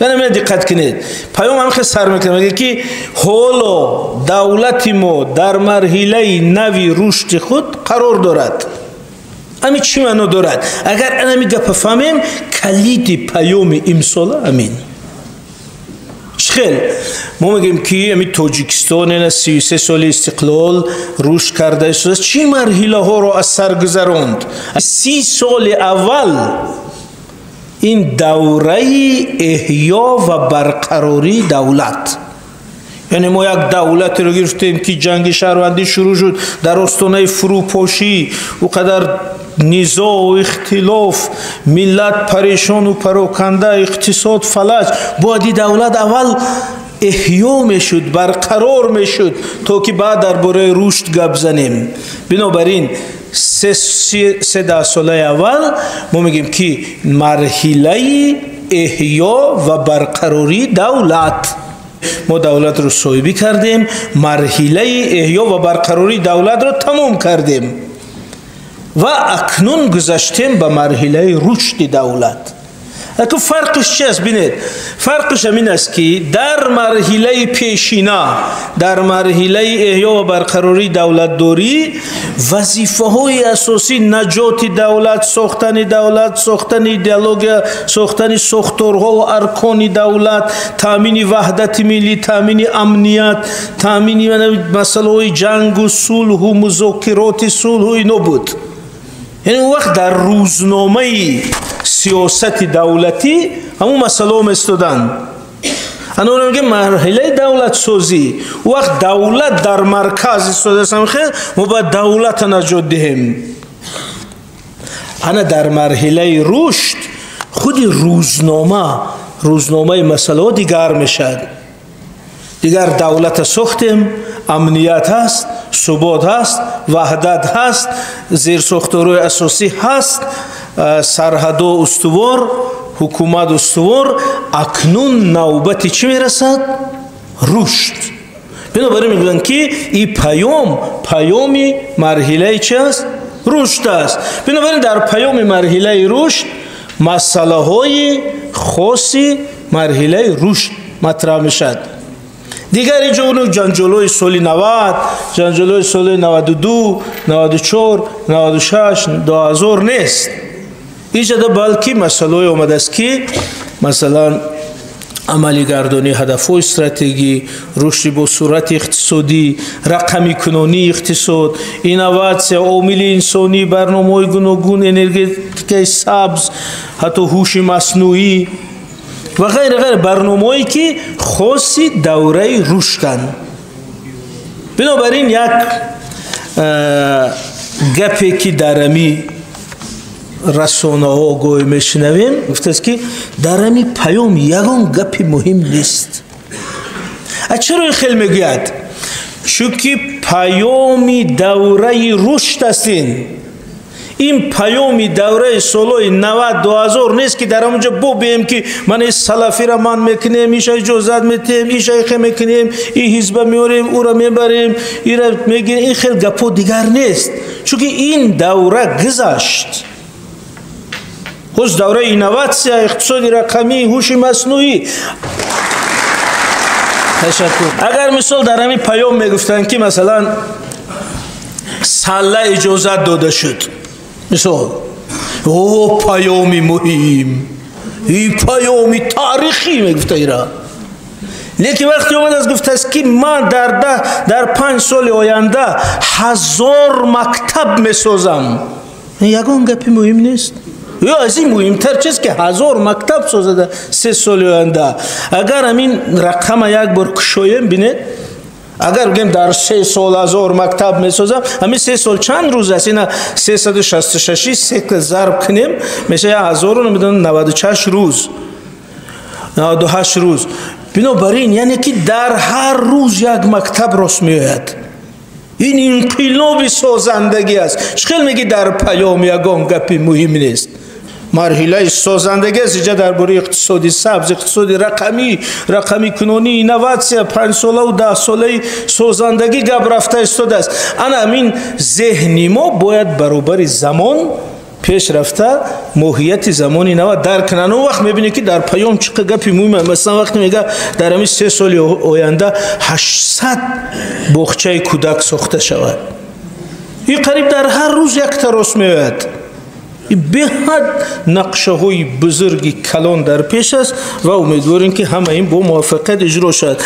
Яъне диққат кунед, паём ҳам хел сар мекунад, мегӯяд ки ҳоло давлати мо дар марҳилаи нави рушди худ қарор дорад. Ами чӣ маъно дорад? Агар анами гапа фаҳмем, калиди паёми имсола амин. Хел мо мегӯем ки ами Тоҷикистон ина 33 соли истиқлол рушд карда истодааст, чӣ марҳилаҳоро аз сар гузаронд? 30 соли аввал ин давраи эҳё ва барқарории давлат. Яъне мо як давлатеро гирифтем ки ҷанги шаҳрвандӣ шурӯъ шуд, дар остонаи фурӯпошӣ, ӯ қадар низоъу ихтилоф, миллат парешону пароканда, иқтисод фалаҷ. Бояд ин давлат аввал эҳё мешуд, барқарор мешуд, то ки баъд дар бораи рушд гап занем. Бинобар ин се даҳсолаи аввал мо мегӯем ки марҳилаи эҳё ва барқарории давлат. Мо давлатро соҳибӣ кардем, марҳилаи эҳё ва барқарории давлатро тамом кардем ва акнун гузаштем ба марҳилаи рушди давлат. Аку фарқиш чи аст? Бинед, фарқиш ҳамин аст ки дар марҳилаи пешина, дар марҳилаи эҳё ва барқарории давлатдорӣ, вазифаҳои асосӣ наҷоти давлат, сохтани давлат, сохтани идеология, сохтани сохторҳо ва аркони давлат, таъмини ваҳдати миллӣ, таъмини амният, таъмини масъалаҳои ҷангу сулҳу музокироти сулҳу ино буд. Яъне он вақт дар рӯзномаи сиёсати давлатӣ ҳамун масъалаҳо местоданд. Ана оно мегӯем марҳилаи давлатсозӣ. Он вақт давлат дар марказ истодааст, хел мо бояд давлата наҷот диҳем. Ана дар марҳилаи рушд худи рӯзномаи масъалаҳо дигар мешавад. Дигар давлата сохтем, амният ҳаст, субот ҳаст, ваҳдат ҳаст, зерсохторҳои асосӣ ҳаст, сарҳадо устувор, ҳукумат устувор. Акнун навбати чӣ мерасад? Рушд. Бинобар ин мегӯянд ки ин паём паёми марҳилаи чи аст? Рушд аст. Бинобар ин дар паёми марҳилаи рушд масъалаҳои хоси марҳилаи рушд матраҳ мешавад. Дигар инҷо уну ҷанҷолҳои соли 90, ҷанҷолҳои соли 92, 94, 96, 2000 нест. Инҷода балки масъалаҳое омадааст ки масалан амалигардонии ҳадафҳои стратегӣ, рушди босуръати иқтисодӣ, рақамикунонии иқтисод, инноватсия, омили инсонӣ, барномаҳои гуногун, энергетикаи сабз, ҳатто ҳуши маснуӣ ва ғайра ғайра, барномаҳое ки хоси давраи рушданд. Бинобар ин як гапе ки дар ами расонаҳо гоҳе мешунавем, гуфтааст ки дар ами паём ягон гапи муҳим нест. А чаро ин хел мегӯяд? Чунки паёми давраи рушд аст. Ин паёми давраи солҳои 90, 2000 нест ки дар ҳамонҷо бубием ки ман ин салафиро ман мекунем, иша иҷозат метиҳем, иша ихе мекунем, ин ҳизба меорем, ӯро мебарем, ира мегирем. Ин хел гапҳо дигар нест, чунки ин давра гузашт. Ҳоз давраи инноватсия, иқтисоди рақамӣ, ҳуши маснуӣ. Ташаккур. Агар мисол дар ҳамин паём мегуфтанд ки масалан салла иҷозат дода шуд, мисол, о паёми муҳим, ин паёми таърихӣ мегуфта ира. Лекин вақте омадааст гуфтааст ки ман дар 5 соли оянда 1000 мактаб месозам, ягон гапи муҳим нест. Ё аз ин муҳимтар чиз ки 1000 мактаб созада 3 соли оянда. Агар ҳамин рақама як бор кушоем, бинед, агар бигем дар 3 сол 1000 мактаб месозам, ҳамин 3 сол чанд рӯз аст? Ина 366 се зарб кунем, мешавад 1096 рӯз, 98 рӯз. Бинобар ин яъне ки дар ҳар рӯз як мактаб рост меояд. Ин инқилоби созандагӣ аст. Чӣ хел мегӣ дар паём ягон гапи муҳим нест? Марҳилаи созандагӣ аст. Инҷа дар бораи иқтисоди сабз, иқтисоди рақамӣ, рақамикунонӣ, инноватсия, 5-солаву 10-солаи созандагӣ гап рафта истодааст. Ана ҳамин зеҳни мо бояд баробари замон Пеш рафта моҳияти замони нава дарк кунанд. Он вақт мебинед, ки дар паём чӣ қадр гапи муҳим. Масалан, вақте мега, дар ҳамин 3 соли оянда 800 боғчаи кӯдак сохта шавад, и қариб дар ҳар рӯз якта рост меояд. Беҳад нақшаҳои бузурги калон дар пеш аст ва умедворем, ки ҳама ин бо муваффақият иҷро шавад.